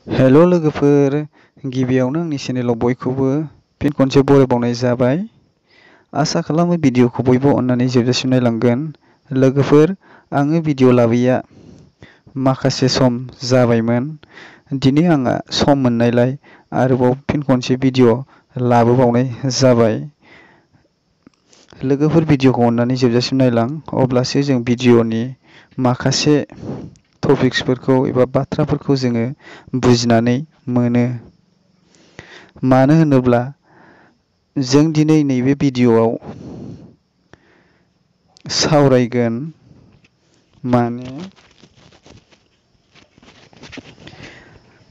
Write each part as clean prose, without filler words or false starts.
हेल' लोगोफोर, गिबियावनो आंनि चेनेलाव बयखौबो फिन खनसे बरायबावनाय जाबाय। आसा खालामो भिडिअखौ बयबो अननानै जोबजासिम नायलांगोन। लोगोफोर, आङो भिडिअ लाबोयिया माखासे सम जाबायमोन। दिनै आंहा सम मोननायलाय आरोबाव फिन खनसे भिडिअ लाबोबावनाय जाबाय। लोगोफोर, भिडिअखौ अननानै जोबजासिम नायलां, अब्लासो जों भिडिअनि माखासे टपिक्सफोरखौ एबा बाथ्राफोरखौ जोङो बुजिनानै मोनो। मानो होनोब्ला जों दिनै नैबे भिडिअआव सावरायगोन माने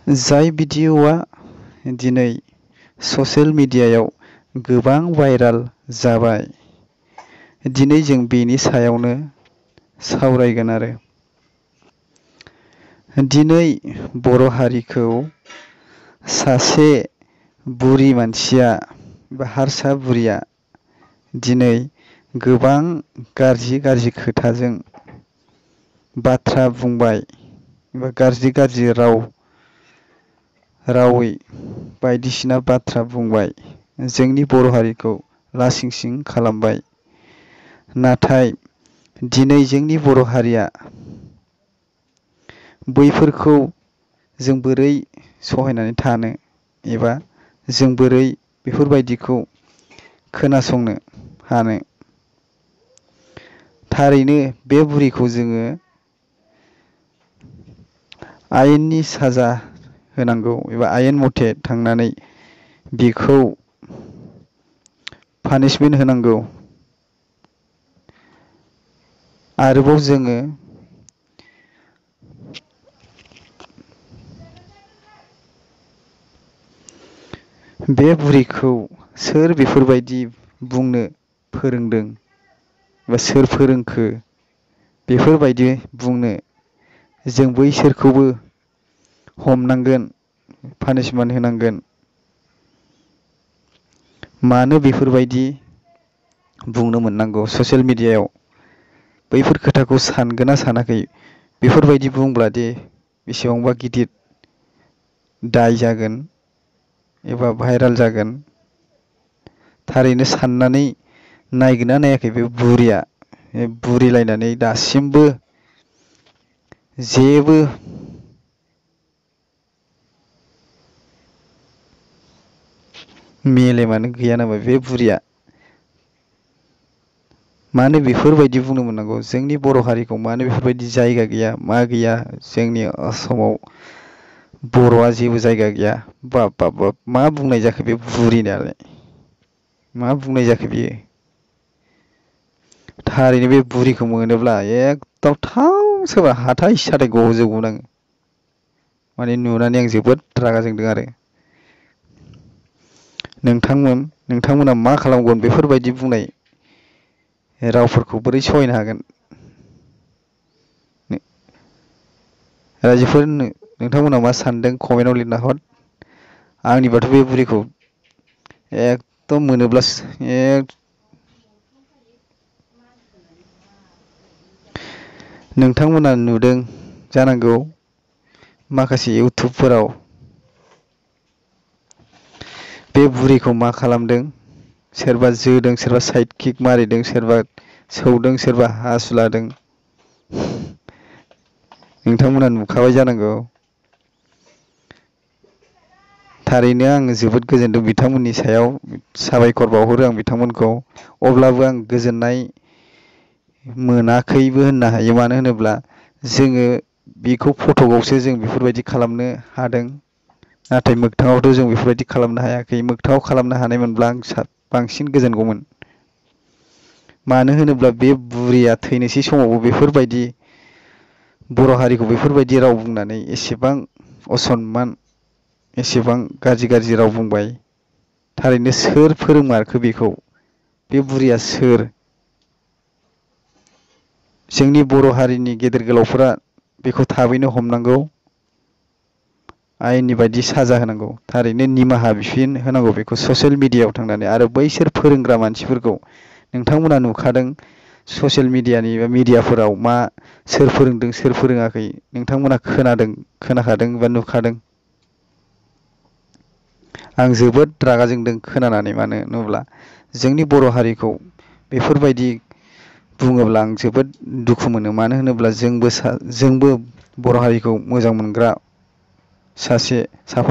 जाय भिडिअआ दिनै ससियेल मिडियायाव गोबां भाइराल जाबाय। दिनै जों बेनि सायावनो सावरायगोन आरो। दिनै बर' हारिखौ सासे बुरि मानसिया बा हारसा बुरिया दिनै गोबां गाज्रि खोथाजों बाथ्रा बुंबाय एबा गाज्रि रावै बायदिसिना बाथ्रा बुंबाय, जोंनि बर' हारिखौ लासिं सिं खालामबाय। नाथाय दिनै जोंनि बर' हारिया बैफोरखौ जों बोरै सहायनानै थानो एबा जों बोरै बेफोरबायदिखौ खोनासंनो हानो। थारैनो बे बुरिखौ जोङो आयेननि साजा होनांगौ एबा आयेन मथे थांनानै बिखौ पानिशमेन्ट होनांगौ। आरोबाव जोङो बे बुरिखौ सोर बेफोरबायदि बुंनो फोरोंदों एबा सोर फोरोंखो बेफोरबायदि बुंनो, जों बैसोरखौबो हमनांगोन, पानिशमेन्ट होनांगोन। मानो बेफोरबायदि बुंनो मोननांगौ ससियेल मिडियायाव? बैफोर खोथाखौ सानगोन ना सानाखै? बेफोरबायदि बुंब्ला दे बेसेबांबा गिदिर दाय जागोन एबा भाइराल जागोन। थारैनो साननानै नायगोन ना नायाखै बे बुरिया? बुरिलायनानै दासिमबो जेबो मेलेमानो गैया नामा बे बुरिया? मानो बेफोरबायदि बुंनो मोननांगौ? जोंनि बर' हारिखौ मानो बेफोरबायदि जायगा गैया, मा गैया? जोंनि आसामाव बर'आ जेबो जायगा गैया। बाब बाब बाब, मा बुंनाय जाखो बे बुरिनालाय? मा बुंनाय जाखो बियो? थारैनो बे बुरिखौ मोनोब्ला एकदम थाव सोरबा हाथाय साथाय गजोबगौमोन आङो। माने नुनानै आं जोबोद रागा जोंदों आरो। नोंथांमोना मा खालामगोन? बेफोरबायदि बुंनाय रावफोरखौ बोरै सहायनो हागोन? रायजोफोर, नोंथांमोना मा सानदों कमेन्टआव लिरना हर। आंनिबाथ' बे बुरिखौ एकदम मोनोब्ला नोंथांमोना नुदों जानांगौ माखासे इउटुबफोराव बे बुरिखौ मा खालामदों? सोरबा जोदों, सोरबा साइड किक मारिदों, सोरबा सौदों, सोरबा हासुलादों। नोंथांमोना नुखाबाय जानांगौ। थारैनो आङो जोबोद गोजोनदों बिथांमोननि सायाव, साबायखर बावहरो आं बिथांमोनखौ। अब्लाबो आं गोजोननाय मोनाखैबो होननो हायो। मानो होनोब्ला जोङो बेखौ फटकआवसो जों बेफोरबायदि खालामनो हादों। नाथाय मोगथाङावथ' जों बेफोरबायदि खालामनो हायाखै। मोगथाङाव खालामनो हानायमोनब्ला आं बांसिन गोजोनगौमोन। मानो होनोब्ला बे बुरिया थैनोसै समावबो बेफोरबायदि बर' हारिखौ बेफोरबायदि राव बुंनानै एसेबां असनमान, एसेबां गाज्रि राव बुंबाय। थारैनो सोर फोरोंमारखो बेखौ? बे बुरिया सोर? जोंनि बर' हारिनि गेदेर गोलावफोरा बेखौ थाबैनो हमनांगौ, आयेननि बायदि साजा होनांगौ। थारैनो निमाहा बिफिन होनांगौ बेखौ ससियेल मिडियायाव थांनानै। आरो बैसोर फोरोंग्रा मानसिफोरखौ नोंथांमोना नुखादों ससियेल मिडियानि बा मिडियाफोराव सोर फोरोंदों, सोर फोरोङाखै नोंथांमोना खोनाखादों बा नुखादों। आं जोबोद रागा जोंदों खोनानानै। मानो होनोब्ला जोंनि बर' हारिखौ बेफोरबायदि बुङोब्ला आं जोबोद दुखु मोनो। मानो होनोब्ला जोंबो बर' हारिखौ मोजां मोनग्रा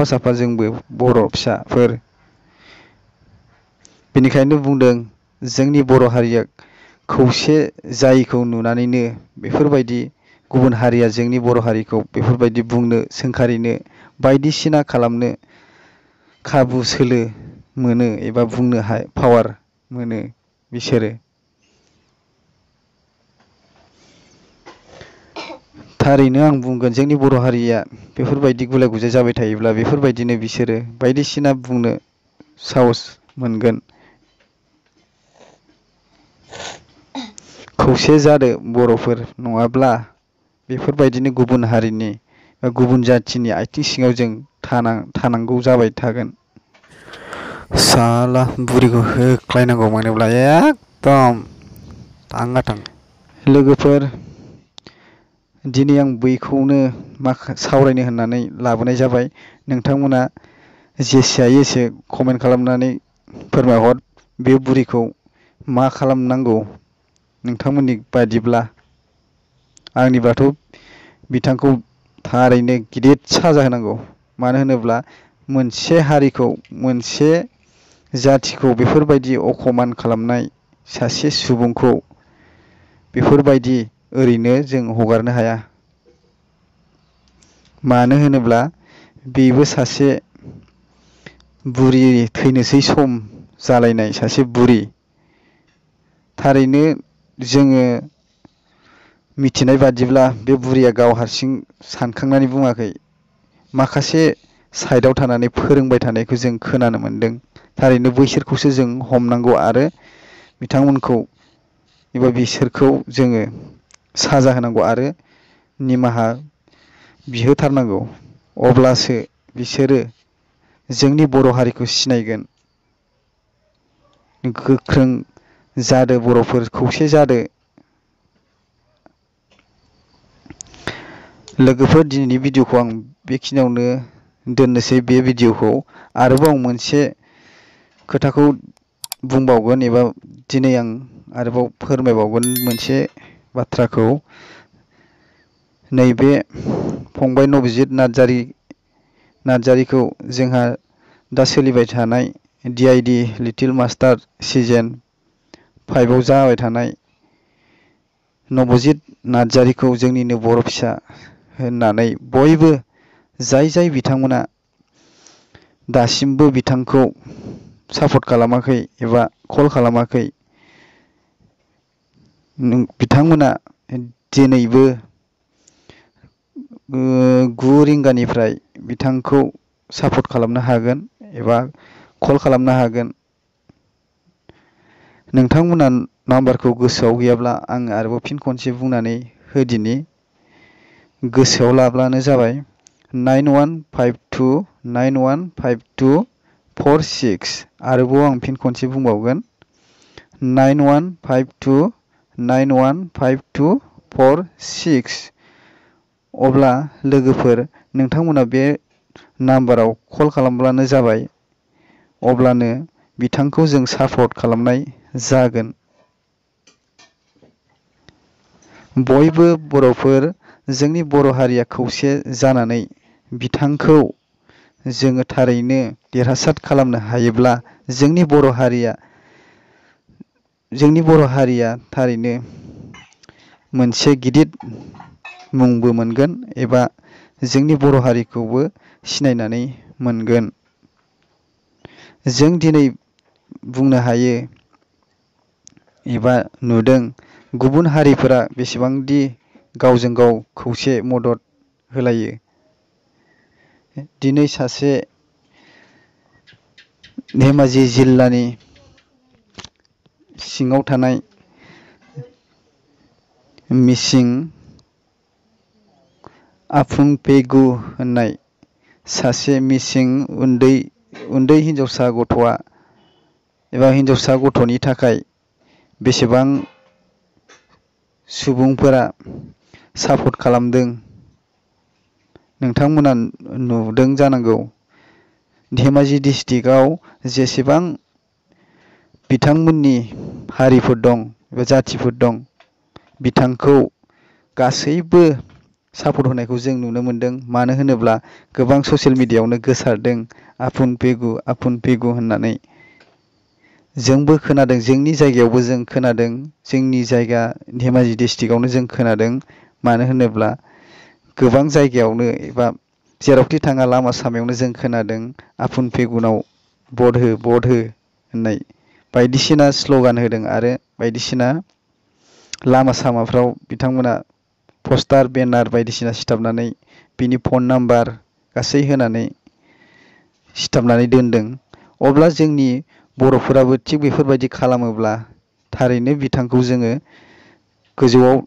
साफा जोंबो बर' फिसाफोर। बेनिखायनो बुंदों जोंनि बर' हारिया खौसे जायैखौ नुनानैनो बेफोरबायदि गुबुन हारिया जोंनि बर' हारिखौ बेफोरबायदि बुंनो, सोंखारिनो, बायदिसिना खालामनो खाबु सोलो मोनो एबा बुंनो पावार मोनो बिसोरो। थारैनो आं बुंगोन जोंनि बर' हारिया बेफोरबायदि गुलाय गुजाय जाबाय थायोब्ला बेफोरबायदिनो बिसोरो बायदिसिना बुंनो साहस मोनगोन। खौसे जादो बर'फोर, नङाब्ला बेफोरबायदिनो गुबुन हारिनि बा गुबुन जाथिनि आथिं सिङाव जों थानांगौ जाबाय थागोन। साला बुरिखौ होख्लायनांगौ मोनोब्ला एकदम थाङा थां। लोगोफोर, दिनै आं बैखौनो सावरायनो होननानै लाबोनाय जाबाय। नोंथांमोना जेसे हायो एसे कमेन्ट खालामनानै फोरमायहर बे बुरिखौ मा खालामनांगौ नोंथांमोननि बायदिब्ला। आंनिबाथ' बिथांखौ थारैनो गिदिर साजा होनांगौ। मानो होनोब्ला मोनसे हारिखौ, मोनसे जाथिखौ बेफोरबायदि अखमान खालामनाय सासे सुबुंखौ बेफोरबायदि ओरैनो जों हगारनो हाया। मानो होनोब्ला बेबो सासे बुरि, थैनोसै सम जालायनाय सासे बुरि। थारैनो जोङो मिथिनाय बादिब्ला बे बुरिया गाव हारसिं सानखांनानै बुङाखै। माखासे साइडआव थानानै फोरोंबाय थानायखौ जों खोनानो मोनदों। थारैनो बैसोरखौसो जों हमनांगौ आरो बिथांमोनखौ एबा बिसोरखौ जोङो साजा होनांगौ आरो निमाहा बिहोथारनांगौ। अब्लासो बिसोरो जोंनि बर' हारिखौ सिनायगोन। गोख्रों जादो बर'फोर, खौसे जादो। लोगोफोर, दिनैनि भिडिअखौ आं बेखिनियावनो दोननोसै। बे भिडिअखौ आरोबाव मोनसे खोथाखौ बुंबावगोन एबा दिनै आं आरोबाव फोरमायबावगोन मोनसे बाथ्राखौ। नैबे फंबाय नबजित नार्जारिखौ जोंहा दा सोलिबाय थानाय DID लिटिल मास्टार सिजन 5 आव जाबाय थानाय नबजित नार्जारिखौ जोंनिनो बर' फिसा होननानै बयबो जाय बिथांमोना दासिमबो बिथांखौ सापर्ट खालामाखै एबा कल खालामाखै, बिथांमोना दिनैबो 9 रिंगानिफ्राय बिथांखौ सापर्ट खालामनो हागोन एबा कल खालामनो हागोन। नोंथांमोना नाम्बारखौ गोसोआव गैयाब्ला आं आरोबाव फिन खनसे बुंनानै होदिनि। गोसोआव लाब्लानो जाबाय 9152915246। आरोबाव आं फिन खनसे बुंबावगोन 9152915246। अब्ला लोगोफोर, नोंथांमोना बे नाम्बाराव कल खालामब्लानो जाबाय। अब्लानो बिथांखौ जों सापर्ट खालामनाय जागोन। बयबो बर'फोर, जोंनि बर' हारिया खौसे जानानै बिथांखौ जोङो थारैनो देरहासार खालामनो हायोब्ला जोंनि बर' हारिया थारैनो मोनसे गिदिर मुंबो मोनगोन एबा जोंनि बर' हारिखौबो सिनायनानै मोनगोन। जों दिनै बुंनो हायो एबा नुदों गुबुन हारिफोरा बेसेबांदि गावजों गाव खौसे मदद होलायो। दिनै सासे धेमाजि जिल्लानि सिङाव थानाय मिसिं आफुंपेगु होननाय सासे मिसिं उन्दै हिनजावसा गथ'आ एबा हिनजावसा गथ'नि थाखाय बेसेबां सुबुंफोरा सापर्ट खालामदों नोंथांमोना नुदों जानांगौ। धेमाजि डिस्ट्रिक्टआव जेसेबां बिथांमोननि हारिफोर दं एबा जाथिफोर दं बिथांखौ गासैबो सापर्ट होनायखौ जों नुनो मोनदों। मानो होनोब्ला गोबां ससियेल मिडियायावनो गोसारदों आपुन पेगु होननानै। जोंबो खोनादों, जोंनि जायगायावबो जों खोनादों, जोंनि जायगा धेमाजि डिस्ट्रिक्टआवनो जों खोनादों। मानो होनोब्ला गोबां जायगायावनो एबा जेरावखि थाङा लामा सामायावनो जों खोनादों आपुन पेगुनाव भट हो होननाय बायदिसिना स्ल'गान होदों आरो बायदिसिना लामा सामाफ्राव बिथांमोना पस्टार बेनार बायदिसिना सिथाबनानै बिनि फन नाम्बार गासै होनानै सिथाबनानै दोनदों। अब्ला जोंनि बर'फोराबो थिग बेफोरबायदि खालामोब्ला थारैनो बिथांखौ जोङो गोजौआव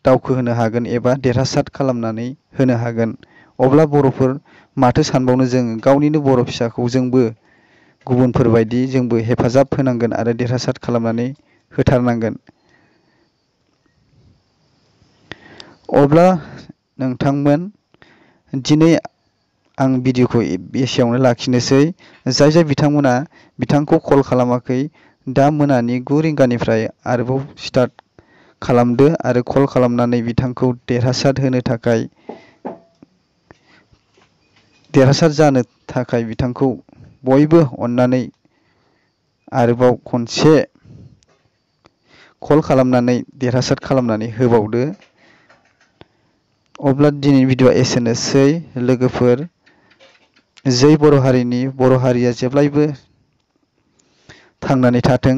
दावखोहोनो हागोन एबा देरहासार खालामनानै होनो हागोन। अब्ला बर'फोर माथो सानबावनो, जोङो गावनिनो बर' फिसाखौ जोंबो गुबुनफोरबायदि जोंबो हेफाजाब होनांगोन आरो देरहासार खालामनानै होथारनांगोन। अब्ला नोंथांमोन, दिनै आं भिडिअखौ एसेयावनो लाखिनोसै। जाय बिथांमोना बिथांखौ कल खालामाखै, दा मोनानि 9 रिंगानिफ्राय आरोबाव स्टार्ट खालामदो आरो कल खालामनानै बिथांखौ देरहासार जानो थाखाय बिथांखौ बयबो अननानै आरोबाव खनसे कल खालामनानै देरहासार खालामनानै होबावदो। अब्ला दिनैनि भिडिअआ एसेनोसै लोगोफोर। जै बर' हारिया जेब्लायबो थांनानै थाथों।